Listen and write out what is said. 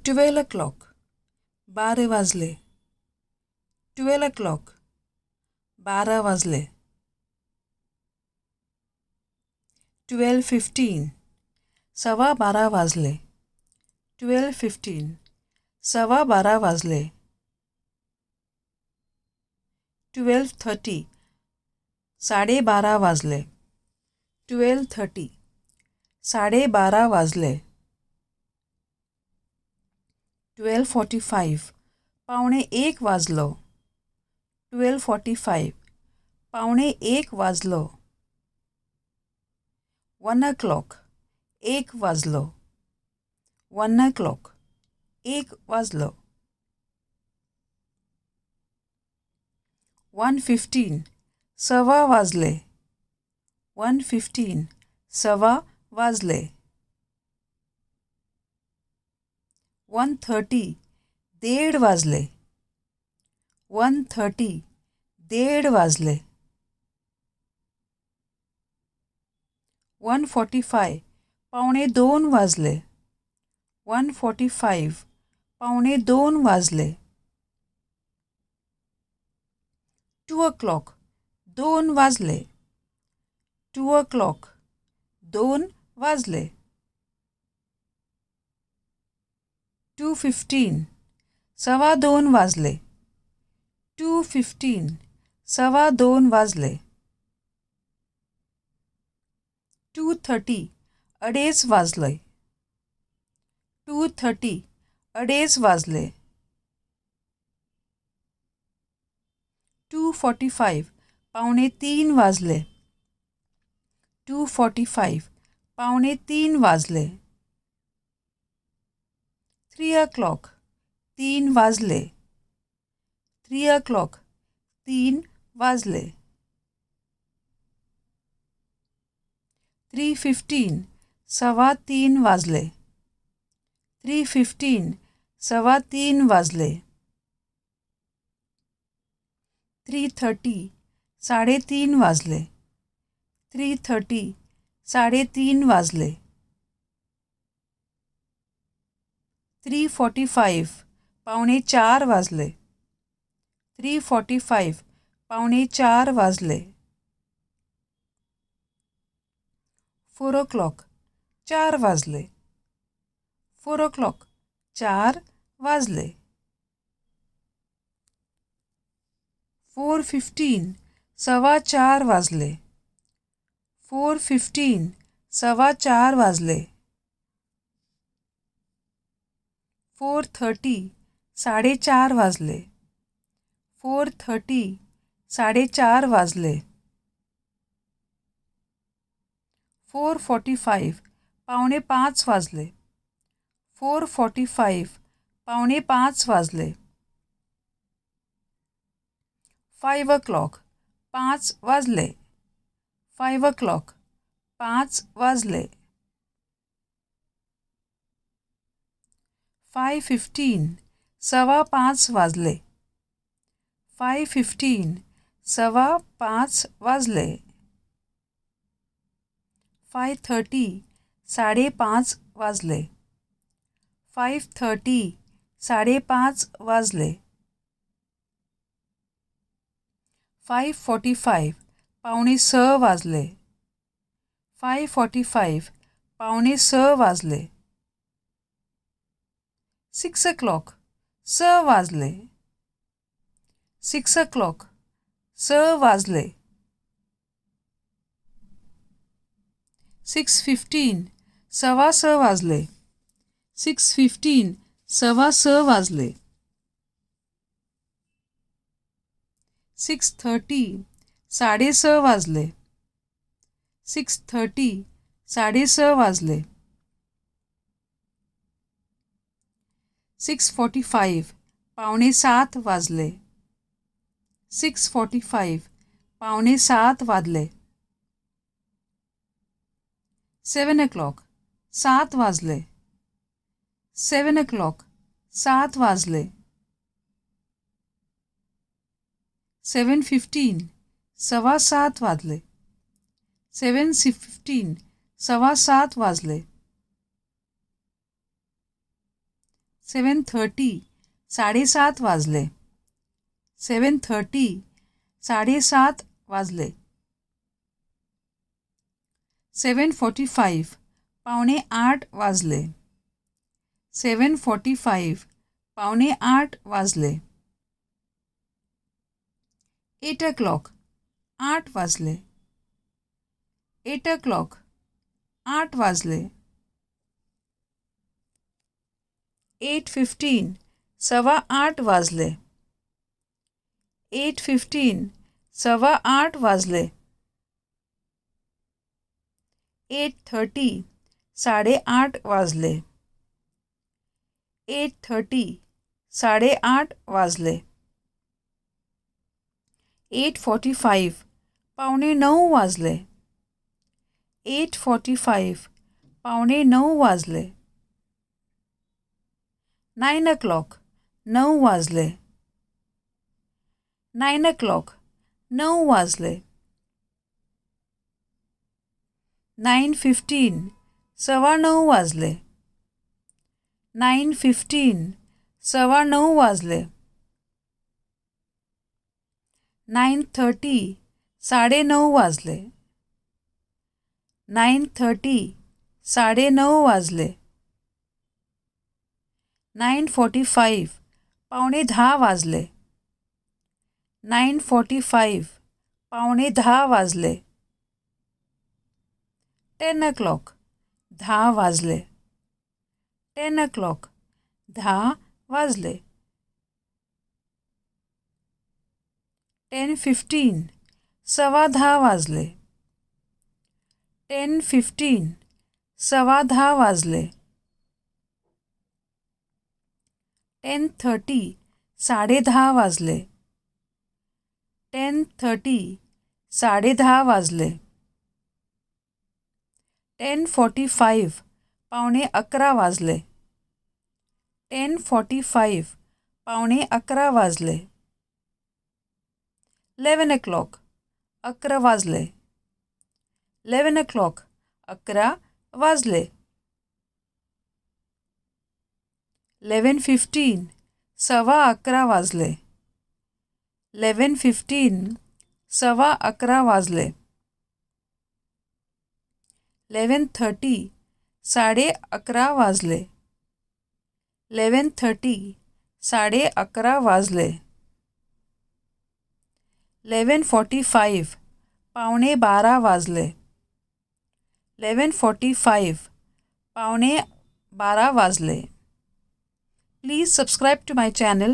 12 o'clock, 12 वाजले. 12 o'clock, 12 वाजले. 12:15, 12:15 वाजले. 12:15, 12:15 वाजले. 12:30, 12:30 वाजले. 12:30, 12:30 वाजले. 12:45, 12:45 वाजलो. 12:45, 12:45 वाजलो. 1 o'clock, 1 वाजलो. 1 o'clock, 1 वाजलो. 1:15, 1:15 वाजले. 1:15, 1:15 वाजले. 1:30, 1:30 वाजले. 1:30, 1:30 वाजले. 1:45, 1:45 वाजले. 1:45, 1:45 वाजले. 2 o'clock, 2 वाजले. 2 o'clock, 2 वाजले. 2:15, 2:15 वाजले. 2:15, 2:15 वाजले. 2:30, 2:30 वाजले. 2:30, 2:30 वाजले. 2:45, 2:45 वाजले. 2:45, 2:45 वाजले. 3 o'clock, 3 वाजले. 3 o'clock, 3 वाजले. 3:15, 3:15 वाजले. 3:15, 3:15 वाजले. 3:30, 3:30 वाजले. 3:30, 3:30 वाजले. 3:45, 3:45 वाजले. 3:45, 3:45 वाजले. 4 o'clock, 4 वाजले. 4 o'clock, 4 वाजले. 4:15, 4:15 वाजले. 4:15, 4:15 वाजले. 4:30, 4:30 वाजले. 4:30, 4:30 वाजले. 4:45, 4:45 वाजले. 4:45, 4:45 वाजले. 5 o'clock, 5 वाजले. 5 o'clock, 5 वाजले. 5:15, 5:15 वाजले. 5:15, 5:15 वाजले. 5:30, 5:30 वाजले. 5:30, 5:30 वाजले. 5:45, 5:45 वाजले. 5:45, 5:45 वाजले. 6 o'clock, 6 वाजले. 6 o'clock, 6 वाजले. 6:15, 6:15 वाजले. 6:15, 6:15 वाजले. 6:30, 6:30 वाजले. 6:30, 6:30 वाजले. 6:45, 6:45 वाजले. 6:45, 6:45 वाजले. 7 o'clock, 7 वाजले. 7 o'clock, 7 वाजले. 7:15, 7:15 वाजले. 7:15, 7:15 वाजले. 7:30, 7:30 वाजले. 7:30, 7:30 वाजले. 7:45, 7:45 वाजले. 7:45, 7:45 वाजले. 8 o'clock, 8 वाजले. 8 o'clock, 8 वाजले. 8:15, 8:15 वाजले. 8:15, 8:15 वाजले. 8:30, 8:30 वाजले. 8:30, 8:30 वाजले. 8:45, 8:45 वाजले. 8:45, 8:45 वाजले. 9 o'clock, 9 वाजले. 9 o'clock, 9 वाजले. 9:15, 9:15 वाजले. 9:15, 9:15 वाजले. 9:30, 9:30 वाजले. 9:30, 9:30 वाजले. 9:45, 9:45 वाजले. 9:45, 9:45 वाजले. 10 o'clock, 10 वाजले. 10 o'clock, 10 वाजले. 10:15, 10:15 वाजले. 10:15, 10:15 वाजले. 10:30, 10:30 वाजले. 10:30, 10:30 वाजले. 10:45, 10:45 वाजले. 10:45, 10:45 वाजले. 11 o'clock, 11 वाजले. 11 o'clock, 11 वाजले. 11:15, 11:15 वाजले. 11:15, 11:15 वाजले. 11:30, 11:30 वाजले. 11:30, 11:30 वाजले. 11:45, 11:45 वाजले. 11:45, 11:45 वाजले. Please subscribe to my channel.